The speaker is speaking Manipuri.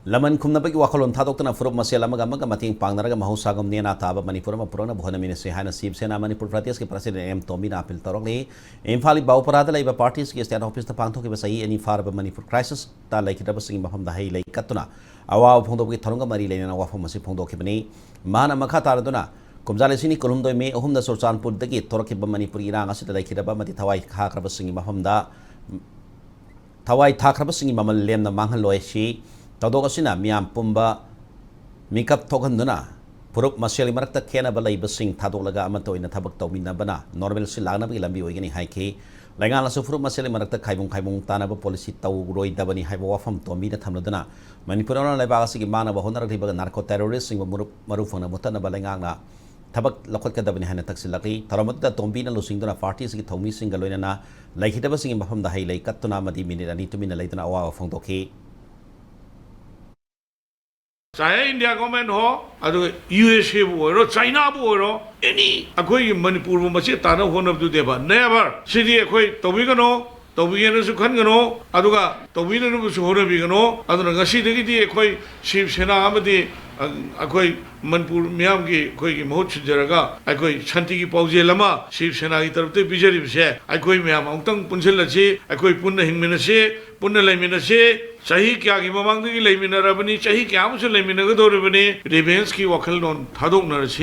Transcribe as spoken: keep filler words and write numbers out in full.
ꯂꯃꯟ ꯈꯨꯝꯅꯕꯒꯤ ꯋꯥꯈꯜꯂꯣꯟ ꯊꯥꯗꯣꯛꯇꯨꯅ ꯐꯨꯔꯨꯞ ꯃꯁꯦꯜ ꯑꯃꯒ ꯑꯃꯒ ꯃꯇꯦꯡ ꯄꯥꯡꯅꯔꯒ ꯃꯍꯧꯁꯥꯒꯨꯝ ꯅꯦꯅꯥ ꯇꯥꯕ ꯃꯅꯤꯄꯨꯔ ꯑꯃ ꯄꯨꯔꯛꯅꯕ ꯍꯣꯠꯅꯃꯤꯟꯅꯁꯤ ꯍꯥꯏꯅ ꯁꯤꯕ ꯁꯦꯅꯥ ꯃꯅꯤꯄꯨꯔ ꯄ꯭ꯔꯗꯦꯁꯀꯤ ꯄ꯭ꯔꯁꯤꯗꯦꯟ ꯑꯦꯝ ꯇꯣꯝꯕꯤꯅ ꯑꯥꯄꯤꯜ ꯇꯧꯔꯛꯂꯤ꯫ ꯏꯝꯐꯥꯜꯒꯤ ꯕꯥꯎꯄꯔꯥꯗ ꯂꯩꯕ ꯄꯥꯔꯇꯤꯁꯤꯒꯤ ꯁ꯭ꯇꯦꯠ ꯑꯣꯐꯤꯁꯇ ꯄꯥꯡꯊꯣꯛꯈꯤꯕ ꯆꯍꯤ ꯑꯅꯤ ꯐꯥꯔꯕ ꯃꯅꯤꯄꯨꯔ ꯀ꯭ꯔꯥꯏꯁꯤꯁꯇ ꯂꯩꯈꯤꯗ꯭ꯔꯕꯁꯤꯡꯒꯤ ꯃꯐꯝꯗ ꯍꯩ ꯂꯩ ꯀꯠꯇꯨꯅ ꯑꯋꯥꯕ ꯐꯣꯡꯗꯣꯛꯄꯒꯤ ꯊꯧꯔꯝꯒ ꯃꯔꯤ ꯂꯩꯅꯅ ꯋꯥꯐꯝ ꯑꯁꯤ ꯐꯣꯡꯗꯣꯛꯈꯤꯕꯅꯤ꯫ ꯃꯍꯥꯛꯅ ꯃꯈꯥ ꯇꯥꯔꯗꯨꯅ ꯀꯨꯝꯖꯥ ꯂꯤꯁꯤꯡ ꯑꯅꯤ ꯀꯨꯟꯍꯨꯝꯗꯣꯏ ꯃꯦ ꯑꯍꯨꯝꯗ ꯆꯨꯔꯆꯥꯟꯄꯨꯔꯗꯒꯤ ꯊꯣꯔꯛꯈꯤꯕ ꯃꯅꯤꯄꯨꯔꯒꯤ ꯏꯔꯥꯡ ꯑꯁꯤꯗ ꯂꯩꯈꯤꯗ꯭ꯔꯕ ꯑꯃꯗꯤ ꯊꯋꯥꯏ ꯈꯥꯈ꯭ꯔꯕꯁꯤꯡꯒꯤ ꯃꯐꯝꯗ ꯊꯋꯥꯏ ꯊꯥꯈ꯭ꯔꯕꯁꯤꯡꯒꯤ ꯃꯃꯜ ꯂꯦꯝꯅ ꯃꯥꯡꯍꯜꯂꯣꯏ꯫ ꯁꯤ ꯊꯧꯗꯣꯛ ꯑꯁꯤꯅ ꯃꯤꯌꯥꯝ ꯄꯨꯝꯕ ꯃꯤꯀꯞ ꯊꯣꯛꯍꯟꯗꯨꯅ ꯐꯨꯔꯨꯞ ꯃꯁꯦꯜꯒꯤ ꯃꯔꯛꯇ ꯈꯦꯠꯅꯕ ꯂꯩꯕꯁꯤꯡ ꯊꯥꯗꯣꯛꯂꯒ ꯑꯃꯠꯇ ꯑꯣꯏꯅ ꯊꯕꯛ ꯇꯧꯃꯤꯟꯅꯕꯅ normalcy ꯂꯥꯛꯅꯕꯒꯤ ꯂꯝꯕꯤ ꯑꯣꯏꯒꯅꯤ ꯍꯥꯏꯈꯤ꯫ ꯂꯩꯉꯥꯛꯅꯁꯨ ꯐꯨꯔꯨꯞ ꯃꯁꯦꯜꯒꯤ ꯃꯔꯛꯇ ꯈꯥꯏꯕꯨꯡ ꯈꯥꯏꯕꯨꯡ ꯇꯥꯅꯕ policy ꯇꯧꯔꯣꯏꯗꯕꯅꯤ ꯍꯥꯏꯕ ꯋꯥꯐꯝ ꯇꯣꯝꯕꯤꯅ ꯊꯝꯂꯗꯨꯅ ꯃꯅꯤꯄꯨꯔ ꯑꯃꯅ ꯂꯩꯕꯥꯛ ꯑꯁꯤꯒꯤ ꯃꯥꯡꯅꯕ ꯍꯣꯠꯅꯔꯛꯂꯤꯕ narco terroristꯁꯤꯡꯕꯨ ꯃꯔꯨꯞ ꯃꯔꯨ ꯐꯪꯅ ꯃꯨꯠꯊꯠꯅꯕ ꯂꯩꯉꯥꯛꯅ ꯊꯕꯛ ꯂꯧꯈꯠꯀꯗꯕꯅꯤ ꯍꯥꯏꯅ ꯇꯛꯁꯤꯜꯂꯛꯂꯤ꯫ ꯊꯧꯔꯝ ꯑꯗꯨꯗ ꯇꯣꯝꯕꯤꯅ ꯂꯨꯆꯤꯡꯗꯨꯅ ꯄꯥꯔꯇꯤꯁꯤꯒꯤ ꯊꯧꯃꯤꯁꯤꯡꯒ ꯂꯣꯏꯅꯅ ꯂꯩꯈꯤꯗꯕꯁꯤꯡꯒꯤ ꯃꯐꯝꯗ ꯍꯩ ꯂꯩ ꯀꯠꯇꯨꯅ ꯑꯃꯗꯤ ꯃꯤꯅꯤꯠ ꯑꯅꯤ ꯇꯨꯃꯤꯟꯅ ꯂꯩꯗꯨꯅ ꯑꯋꯥꯕ ꯐꯣꯡꯗꯣꯛꯈꯤ꯫ ꯆꯥꯍꯦ ꯏꯟꯗꯤꯌꯥ ꯒꯣꯔꯃꯦꯟ ꯍꯣ, ꯑꯗꯨꯒ ꯌꯨ ꯑꯦꯁ ꯑꯦꯕꯨ ꯑꯣꯏꯔꯣ, ꯆꯥꯏꯅꯥꯕꯨ ꯑꯣꯏꯔꯣ, ꯑꯦꯅꯤ ꯑꯩꯈꯣꯏꯒꯤ ꯃꯅꯤꯄꯨꯔꯕꯨ ꯃꯆꯦꯠ ꯇꯥꯅꯕ ꯍꯣꯠꯅꯕꯗꯨꯅꯦꯕ꯫ Never꯫ ꯁꯤꯗꯤ ꯑꯩꯈꯣꯏ ꯇꯧꯕꯤꯒꯅꯣ, ꯇꯧꯕꯤꯒꯦꯅꯁꯨ ꯈꯟꯒꯅꯣ, ꯑꯗꯨꯒ ꯇꯧꯕꯤꯅꯅꯕꯁꯨ ꯍꯣꯠꯅꯕꯤꯒꯅꯣ꯫ ꯑꯗꯨꯅ ꯉꯁꯤꯗꯒꯤꯗꯤ ꯑꯩꯈꯣꯏ ꯁꯤꯕ ꯁꯦꯅꯥ ꯑꯃꯗꯤ, ꯑ, ꯑꯩꯈꯣꯏ ꯃꯅꯤꯄꯨꯔ ꯃꯤꯌꯥꯝꯒꯤ ꯑꯩꯈꯣꯏꯒꯤ ꯃꯍꯨꯠ ꯁꯤꯟꯖꯔꯒ ꯑꯩꯈꯣꯏ ꯁꯥꯟꯇꯤꯒꯤ ꯄꯥꯎꯖꯦꯜ ꯑꯃ ꯁꯤꯕ ꯁꯦꯅꯥꯒꯤ ꯇꯔꯞꯇꯒꯤ ꯄꯤꯖꯔꯤꯕꯁꯦ, ꯑꯩꯈꯣꯏ ꯃꯌꯥꯝ ꯑꯃꯨꯛꯇꯪ ꯄꯨꯟꯁꯤꯜꯂꯁꯤ, ꯑꯩꯈꯣꯏ ꯄꯨꯟꯅ ꯍꯤꯡꯃꯤꯟꯅꯁꯤ, ꯄꯨꯟꯅ ꯂꯩꯃꯤꯟꯅꯁꯤ꯫ ꯆꯍꯤ ꯀꯌꯥꯒꯤ ꯃꯃꯥꯡꯗꯒꯤ ꯂꯩꯃꯤꯟꯅꯔꯕꯅꯤ, ꯆꯍꯤ ꯀꯌꯥ ꯑꯃꯁꯨ ꯂꯩꯃꯤꯟꯅꯒꯗꯧꯔꯤꯕꯅꯤ꯫ Revengeꯀꯤ ꯋꯥꯈꯜꯂꯣꯟ ꯊꯥꯗꯣꯛꯅꯔꯁꯤ꯫